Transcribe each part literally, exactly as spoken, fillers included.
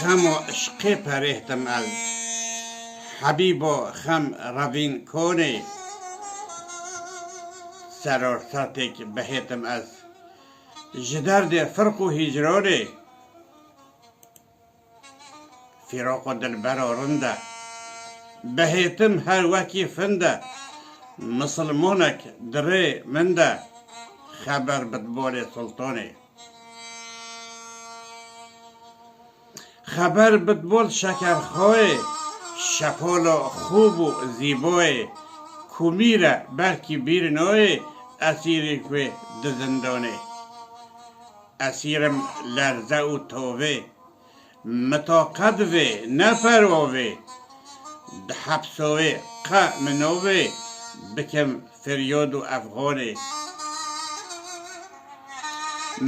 Hemo eşqê perêhtim ez, Hebîbo xem revîn konê. Seror sertêk bihêtim ez, ji derdê firq û hîcronê. Fîroqo dilbero rind e, bihêtim her wekî find e. Misilmonek di rê min de, xeber bi bolê Sultanê. Xeber bi bol Şekerxoyê, şepolo xûb û zîboyê, kumîre belkî bîr noyê, esîrî wê di zindonê. Esîrim lerze û tovê, mitaqet vê, ne perwovê. Di hepsovê qe minovê, bikim firyod û efxonê.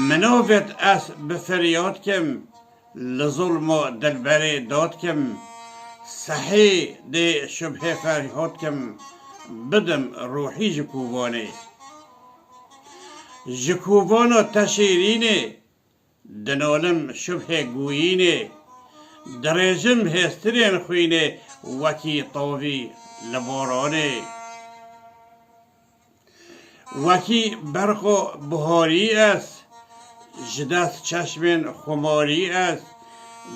Minovêt ez bi firyod kim, li zulmo dilberê dod kim, sehê dê şubhê feryod kim, bidim ruhî ji kûvanê. Ji kûvano te şêrînê, dinolim şubhê gûyînê, dirêjim hêstirên xwînê wekî tovî li boranê. Wekî berqo buharî ez, ji dest çeşmên xumarî ez,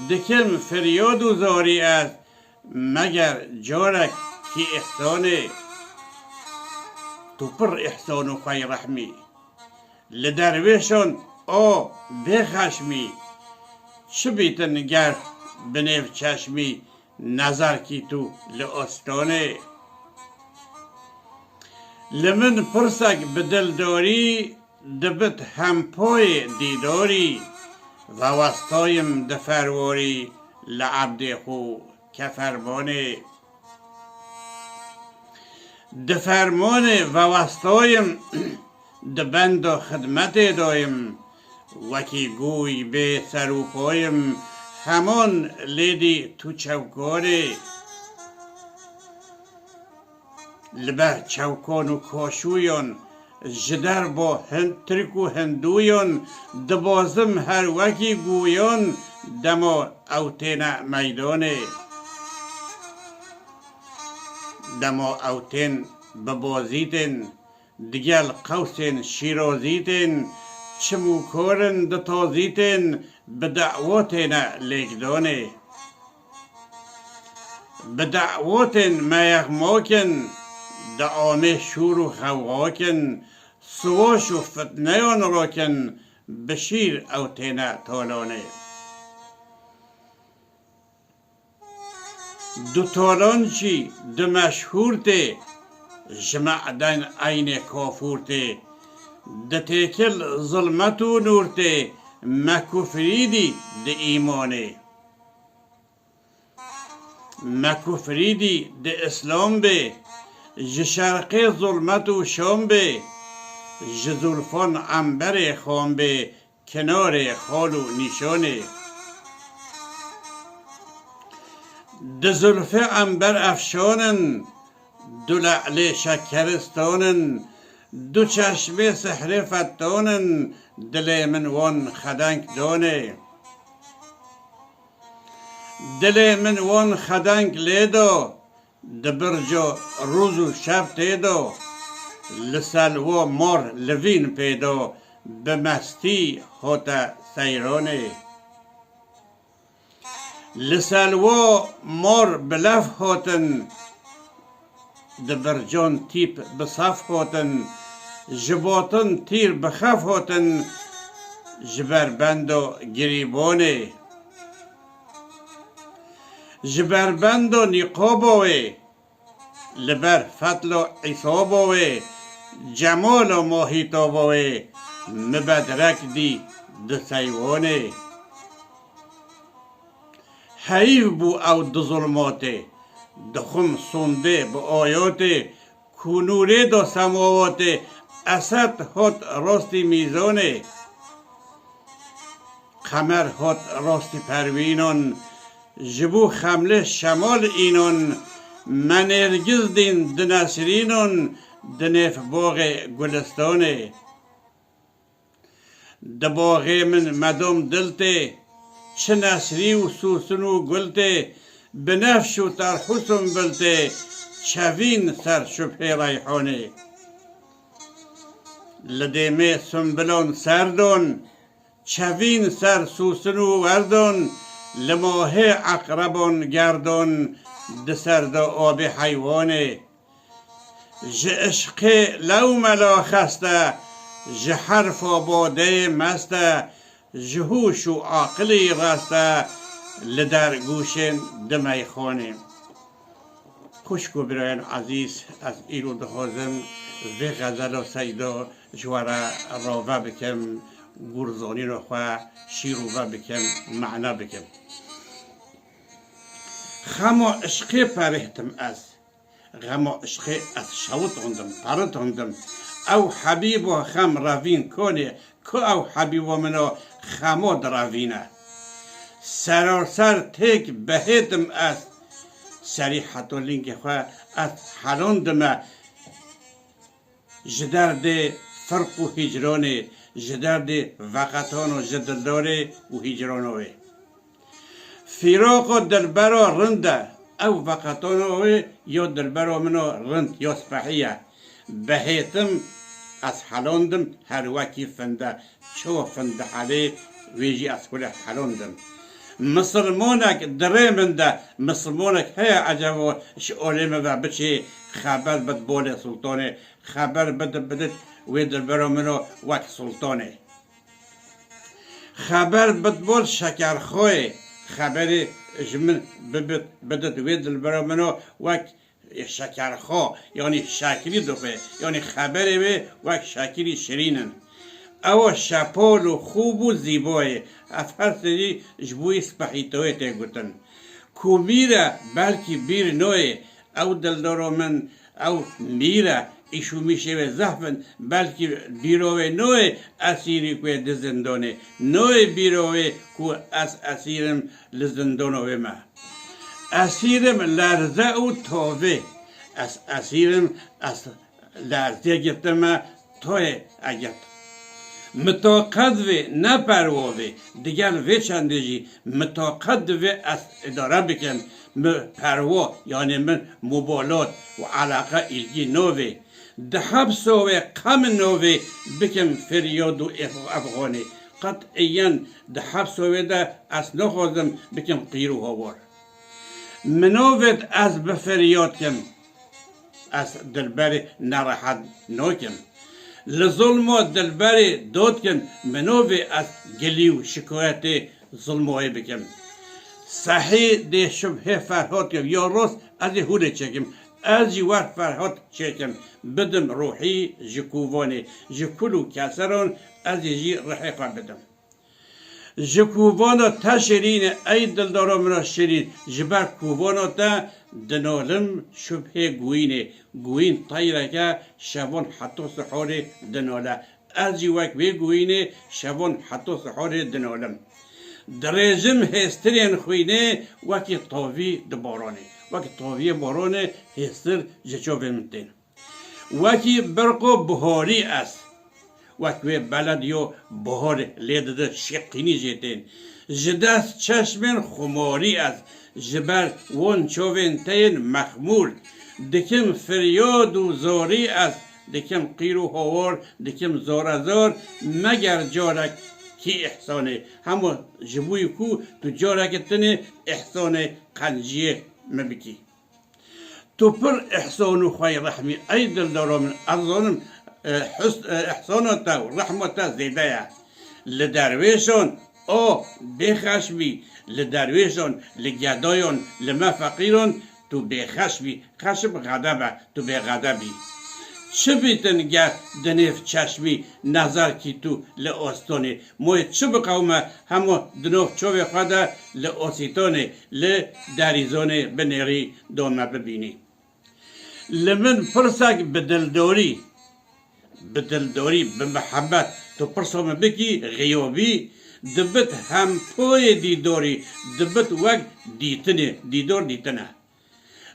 dikim firyod û zarî ez, meger carek kî îhsanê. Tu pir îhsan û xweyrehmî, li derwêşan a bêxeşmî, çi bîtin germ bi nêv çeşmî, nezar kî tu li ostonê. Li min pirsek bi dildorî, dibit hempoyê dîdorî, vewestayim di ferworî, li ebdê xwe keferbonê. Di fermonê vewestayim, di bendo xidmetê dayim, wekî gûy bê ser û payim, heman lêdî tu çewkanê. Li ber çewkan û kaşûyan, ji derba hin-, Tirk û Hindûyan, dibazim her wekî gûyan, dema ew têne meydanê. Dema ew tên bibazîtên, digel qewsên şîrozîtên, çim û korin ditozîtên, bi dawotêne lêkdonê. Bi dawotên meyexmokin, di amê şûr û xewxokin, siwaş û fitneyan rokin, bi şîr ew têne tolonê. Du tolon jî du meşhûr tê, ji me edeyn eynê kafûr tê. Di têkil zilmet û nûr tê, me kufrî dî di îmanê. Me kufrî dî di îslam bê, ji şerqê zilmet û şam bê, ji zulfan emberê xan bê, kinarê xal û nîşanê. Di zulfê ember efşan in, du le'lê şekeristan in, du çeşmê sihrê fettan in, dilê min wan xedeng danê. Dilê min wan xedeng lê da, di birco rûz û şev tê do, li selwo mor livîn pê do, bi mestî hote seyronê. Li selwo mor bi lev hotin, di bircon tîp bi sef hotin, ji botin tîr bi xef hotin, ji ber bendo girîbonê. Ji ber bendo nîqobowê, li ber fetlo îsobowê, cemalo mohîtobowê, mi bedrek dî di seywanê. Heyv bû ew di zulmatê, dixwim sondê bi ayotê, ku nûrê do semawatê, Esed hot rostî mîzonê. Qemer hot rostî perwînon, ji bo xemlê şemal înon, me nêrgiz dîn di nesrînon, di nêv boxê gulistonê. Di boxê min medom dil tê, Çi nesrî û sûsin û gul tê, binefş û terh û sumbul tê, çevîn ser şubhê reyhanê. Li dêmê sumbilon serdon, çevîn ser sûsin û werdon, li mohê eqrebon gerdon, di ser de abê heywanê. Ji işqê lew mela xeste, ji herfa badeyê meste, ji hûş û aqilî reste, li dergûşên di meyxanê. Xwişk û birayên ezîz, ez îro dixwazim vê xezela Seyda ji we re rave bikim, gurzanîna xwe şîrove bikim, mane bikim. Xema işqê perihtim ez. Xema işqê ez şewit hondim, perit hondim. Ew hebîba xem revîn konê, ku ew hebîba min o xema direvîne. Serarser têk behêtim ez. Serî heto lingê xwe ez helondime. Ji derdê firq û hîcranê, ji derdê veqetano ji dildarê û hîcrano wê. Fîraqo dilbero rind e, ew veqetano wê yo dilbero min o rind, yo spehî ye. Behêtim, ez helondim, her wekî finde, ço finde helê, wê jî ez xwile helondim. Misilmonek di rê min de, misilmonek heye ecebo ji olê min ve biçê, xeber bid bolê sultanê, xeber bid, bidit wê dilbero min o wek sultanê. Xeber bid bol şekerxoyê, xeberê ji min bibit, bidit wê dilbero min o wek şekerxo, yanî şekirî dixwe, yanî xeberê wê wek şekirî şirîn in. Ew şepol û xûb û zîboyê, ev her sê jî ji bo wî spehîtoyê tê gotin. Ku mîr e, belkî bîr noyê, ew dildoro min, ew mîr e, îş û mîşê wê zehf in, belkî bîro wê noyê esîrî ku yê di zindonê, noyê bîro wê ku ez esîr im li zindona wê me. Esîrim lerze û tovê. Ez esîrim, ez lerzê girtime, toyê egirt. Mi taqet vê, ne perwo vê, digel vê çendê jî mi taqet divê ez îdare bikim. Mi perwo, yanî min mubalat û eleqe, îlgî novê. Di hepso wê qe min novê bikim feryad û ef-, efxanê. Qet îyen di hepso wê de ez naxwazim bikim qîr û hawar. Minovêt ez bi feryad kim, ez dilberê nerehet nokim. Li zulmo dilberê dot kim, minovê ez gilî û şikoyetê zulmoyê bikim. Sehî dê şubhê Ferhad kim, ya rost ez ê hûrê çêkim. Ez jî wer Ferhad çêkim, bidim ruhî ji kuvanê, ji kul û keseran ez ê jî rihê xwe bidim. Ji kuvana te şirîn e, ey dildora min a şirîn, ji ber kuvana te dinolim şubhê guînê. Guîn teyreke şevan heta sihorê dinole. Ez jî wek wê guînê şevan heta sihorê dinolim. Dirêjim hêstirên xwînê wekî tavî di baranê. Wekî taviyê baranê hêstir ji çavê min tên. Wekî birqo buharî ez, wek wê belediyo buhar lê dide şêqînî jê tên. Ji dest çeşmên xumarî ez, ji ber wan çavên te yên mexmûr. Dikim firyad û zorî ez, dikim qîr û hawar, dikim zorazor, meger carekî îhsanê. Hema ji bo ku tu carekî tinê îhsanê qenciyê min bikî. Tu pir îhsan û xweyrehmî, ey dildora min, ez zanim, e, hus-, e, îhsana te û rehma te zêde ye. Li derwêşan, o, bêxeş bî, li derwêşan, li gedayan, li me feqîran, tu bêxeş bî, xeşim xedeb e, tu bêxedeb bî. Çi bîtin ger di nêv çeşmî nezar kî tu li ostonê, moyê çi biqewime hema di nav çavê xwe de li osîtonê, li derîzonê binêrî do me bibînî. Li min pirsek bi dildorî, bi dildorî, bi mihebet tu pirsa min bikî, xiyobî, dibit hempoyê dîdorî, dibit wek dîtinê, dîdor dîtin e.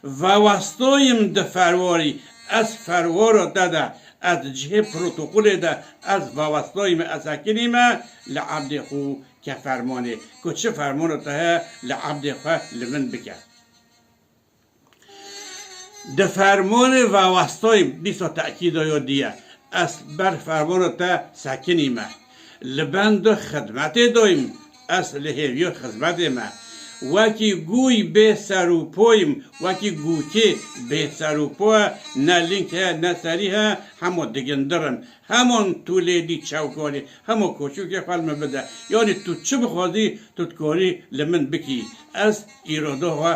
Vawestoyim di ferwarî, ez ferwaro te de, ez di cihê protokolê de, ez vawestoyim, ez sekinîme li erdê xwe ke fermanê, ku çi fermano te heye li ebdê xwe li min bike. Di fermanê vewestayim, dîsa tekîda yo diye. Ez ber fermano te sekinîme. Li bendo xidmetê dayim, ez li hêviyo xizmetê me. Wekî gûy bê ser û poyim, wekî gûkê bê ser û po e, ne link heye, ne serî heye, hemo digindirin. Hemon tu lê dî çewkanî, hemo koçûkê xwe li min bide. Yanî tu çi bixwazî, tu dikarî li min bikî. Ez îrado xwe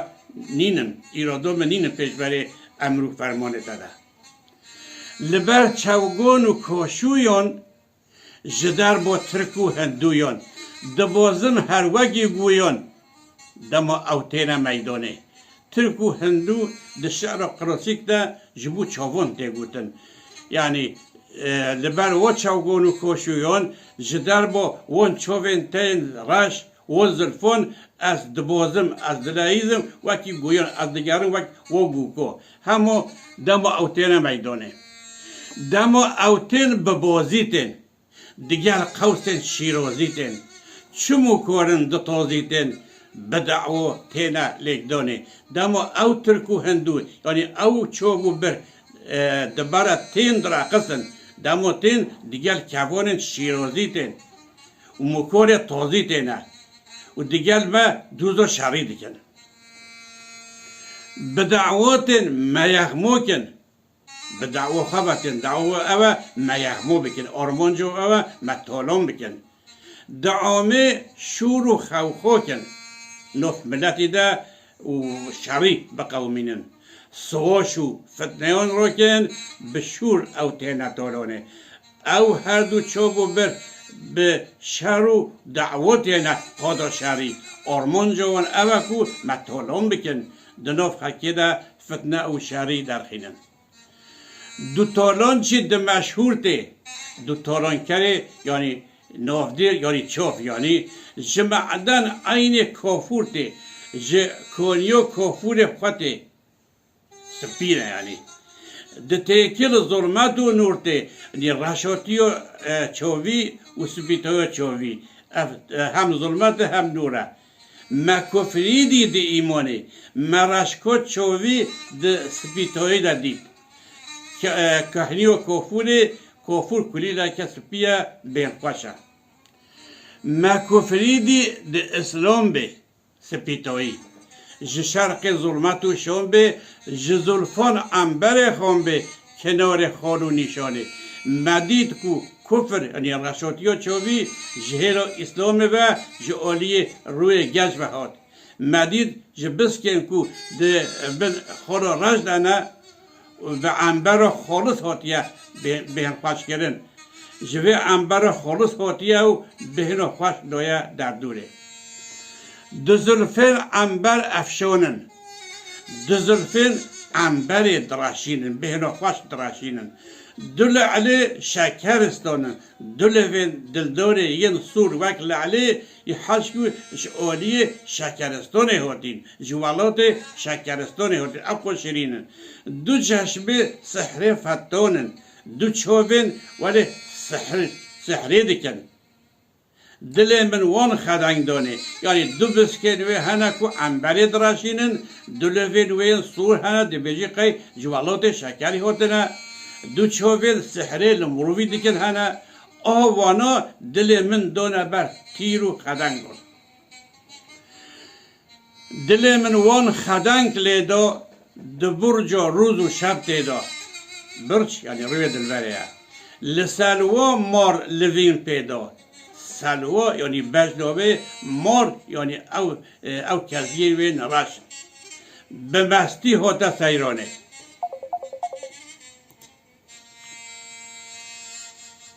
nînim, îrado min nînim pêşberê emr û fermanê te de. Li ber çewgon û koşûyan ji derbo Tirk û Hindûyan, dibozin her wekî guyan, dema ew têne meydanê. Tirk û Hindû di şi'ra klasîk de ji bo çavan tê gotin. Yanî, e, li ber wo çewgon û koşûyan, ji derbo won çovên tên reş, wo zilfon, ez dibozim, ez dileyîzim, wekî guyan, ez digerim wek wo gûko. Hemo dema ew têne meydanê. Dema ew tên bi bozî tên. Digel qewsên şîrozî tên. Çim û korin ditozî tên, bi dawo têne lêkdanê. Dema ew Tirk û Hindû, yanî ew çov û bir, e, di bara tên direqisin, dema tên digel kevanên şîrozî tên û mukorê tozî têne û digel me dûzo şerî dikin. Bi dawo tên meyexmo kin. Bi dawo xwe ve tên. Dawo ew e me yexmo bikin. Armanco ew e me tolon bikin. Di amê şûr û xewxo kin. Nof miletî de û şerî biqewimînin. Siwaş û fitneyan rokin, bi şûr ew têne tolonê. Ew her du çov û bir bi şer û dawo têne qada şerî. Armanco wan ew e ku me tolon bikin. Di nav xelkê de fitne û şerî derxînin. Du tolon jî di meşhûr tê. Du tolonkerê, yanî navdîr, yanî çov, yanî ji meden eynê kafûr tê. Ji koniyo kafûrê xwe tê. Spî ne yanî. Di têkil zulmet û nûr tê. Yanî reşotiyo, e, çovî û spîtoyo çovî. Ev, e, hem zulmet e hem nûr e. Me kufrî dî di îmanê, me reşko çovî di spîtoyê de dît. Ke-, e, kehnîyo kofûrê, kofûr kulîleke spî ye, bên xweş e. Me kufrî dî di îslam bê spîtoyî. Ji şerqê zulmet û şom bê, ji zulfan emberê xon bê, kenarê xal û nîşanê. Me dît ku kufr, yanî reşotiyo çovî, ji hêla îslamê ve ji aliyê rûyê geç ve hat. Me dît ji biskên ku di bin xala reş de ne, bi embera xolis hatiye bê-, bêhnxweşkirin. Ji vê embera xolis hatiye û bêhna xweş daye derdorê. Du zulfên ember efşanin. Du zulfên emberê direşînin, bêhna xweş direşînin. Du le'lê şeker istonin. Du levên dildorê yên sûr wek le'lê yê hişk û ji aliyê Şekeristonê hotîn, ji welatê Şekeristonê hotîn. Ew xwe şirîn in. Du çeşmê sihrê fetonin. Du çovên welê sihr-, sihrê dikin. Dilê min wan xedeng danê. Yanî du biskên wê hene ku emberê direşînin, du levên wê yên sûr hene, dibêjî qey ji welatê Şekerî hotine. Du çovên sihrê li mirovî dikin hene. A wana dilê min dane ber tîr û xedengan. Dilê min wan xedeng lê da, di burca rûz û şev tê da. Birc, yanî rûyê dilverê ye. Li selwa mar livîn pê da. Selwa, yanî bejna wê mar, yanî ew, e, ew keziyên wê reş. Bi mestî hate seyranê.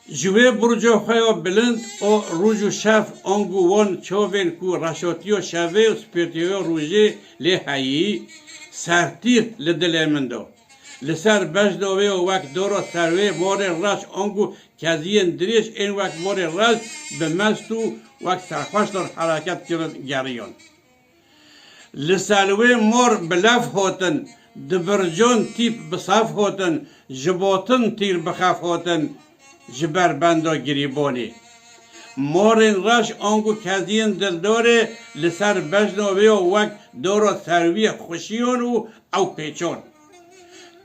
Ji wê burca xwe ya bilind û roj û şev ango wan çavên ku reşatiya şevê û spêrtiya rojê lê heyî, sertîr li dilê min da. Li ser bejna wê ya wek dora serwê marê reş ango keziyên dirêj ên wek marê reş bi mest û wek serxweşdan hereket kirin geriyan. Li selwê mor bi lev hotin, di bircan tîp bi sev hotin, ji batin tîr bi xef hotin, ji ber benda girîbonê. Morên reş ango keziyên dildorê li ser bejna wê ya wek dora serwiyê xweşiyan û ew pêçan.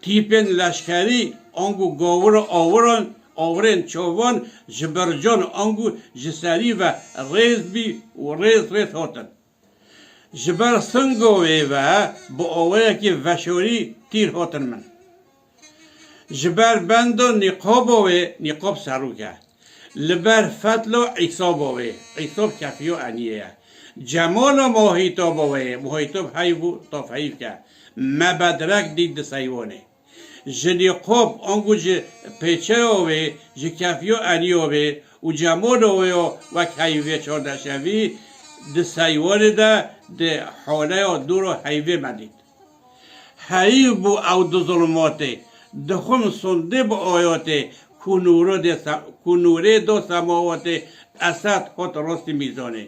Tîpên leşkerî ango gawira awiran, awirên çavan ji bircan ango ji serî ve rêz bî û rêz rêz hatin. Ji ber singa wê ve bi awayekî veşarî tîr hatin min. Ji ber benda nîqaba wê, nîqab serok e. Li ber fetla îsaba wê, îsab kefiya eniyê ye. Cemala mahîtaba wê, mahîtab heyv û tav heyv ke. Me bedrek dît di seywanê. Ji nîqab ango ji pêçeya wê, ji kefiya eniya wê û cemala wê ya wek heyvê çardeşevî di seywanê de di haleya dûra heyvê me dît. Heyv bû ew di zulmatê, dixwim sundê bi ayatê, ku nûrê dê se-, ku nûrê do semawatê, Esed hot rastî mîzanê.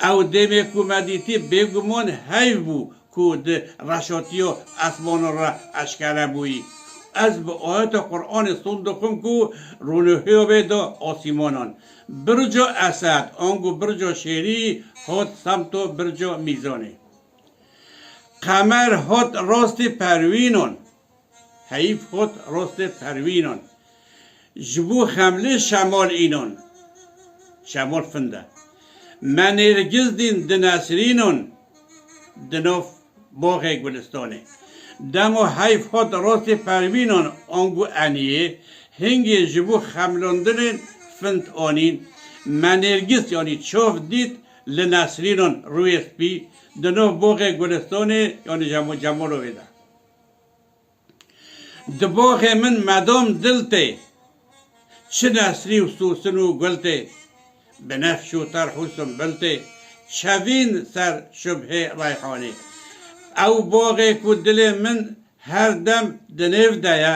Ew demê ku me dîtî bêguman heyv bû ku di reşatiya esmanan re eşkere bûyî. Ez bi ayeta Qur'anê sond dixwim ku rûniştiya wê da asîmanan. Birca Esed, ango birca şêrî, hat semto birca mîzanê. Qemer hat rastê perwînan. Heyv hat rastê perwînan. Ji bo xemlê şemal înan. Şemal finde. Me nêrgiz dîn di nesrînan di nav baxê gulistanê. Dema heyv hat rastê perwînan ango eniyê, hingê ji bo xemlandinên find anîn. Me nêrgiz, yanî çav dît li nesrînan rûyê spî di nav baxê gulistanê, yanî cemo-, cemalo wê de. Di baxê min medam dil tê, çi nesrî û sûsin û gul tê, binefş û terh û sumbul tê, çevîn ser şubhê reyhanê. Ew baxê ku dilê min her dem di nêv de ye,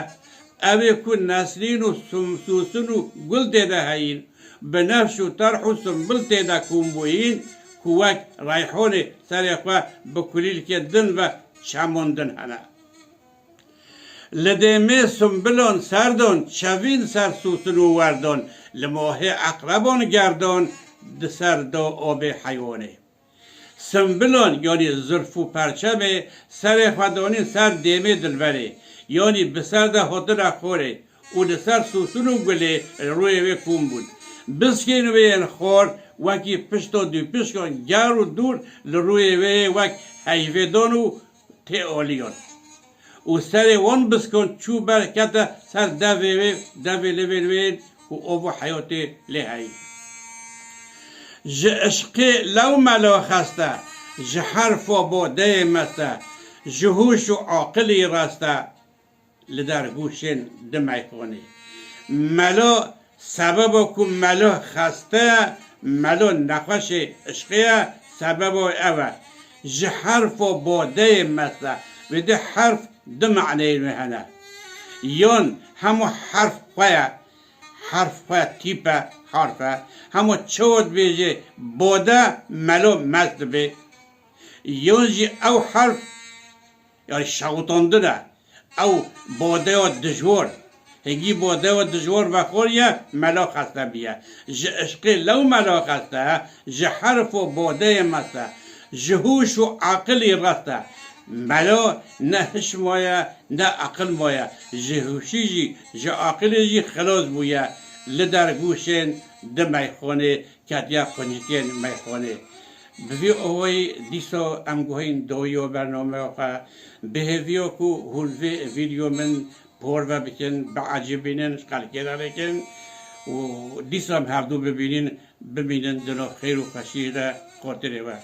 ew ê ku nesrîn û sum-, sûsin û gul tê de heyîn, binefş û terh û sumbul tê de kom bûyîn, ku wek reyhanê serê xwe bi kulîlkê din ve çemandin hene. Li dêmê sumbilan serdan, çevîn ser sûsin û werdan, li mahê eqreban gerdan, di ser da abê heywanê. Sumbilan, yanî zirf û perçemê, serê xwe danîn ser dêmê dilberê, yanî bi ser de hatine xorê û li ser sûsin û gulê rûyê wê kom bûn. Biskên wê yên xor wekî pişta dûpişkan germ û dûr li rûyê wê wek heyvêdan û tê aliyan. Û serê wan biskan çû ber kete ser devê wê, devê lêvên wê û ava heyatê lê heyî. Ji eşqê lew mela xeste, ji herfa bodeyê meste, ji hûş û aqilî reste, li dergûşên di meyxanê. Melo, sebeba ku melo xeste ye, melo nexweşê eşqê ye, sebeba ev e. Ji herfa bodeyê mest e. Vê di herf du maneyên wê hene. Yan hemû herf xwe ye, herf xwe tîp e, harf e. Hemû çawa dibêje bode, melo mest dibe. Yan jî ew herf, yanî şewitandin e. Ew badeya dijwar. Hingî badeya dijwar vexwariye, mela xeste biye. Ji eşqê lew mela xeste, ji herf û badeyê meste, ji hûş û aqilî reste. Mela ne hiş maye, ne aqil maye. Ji hûşî jî, ji aqilê jî xilas bûye. Li dergûşên di meyxanê ketiye quncikên meyxanê. Bi vî awayî dîsa em guhên dawiya bernameya xwe. Bi hêviya ku hûn vê vîdeo min porve bikin, biecibînin, ji xelkê re bikin û dîsa em hevdû bibînin, bimînin di nav xêr û xweşiyê de, xatirê we.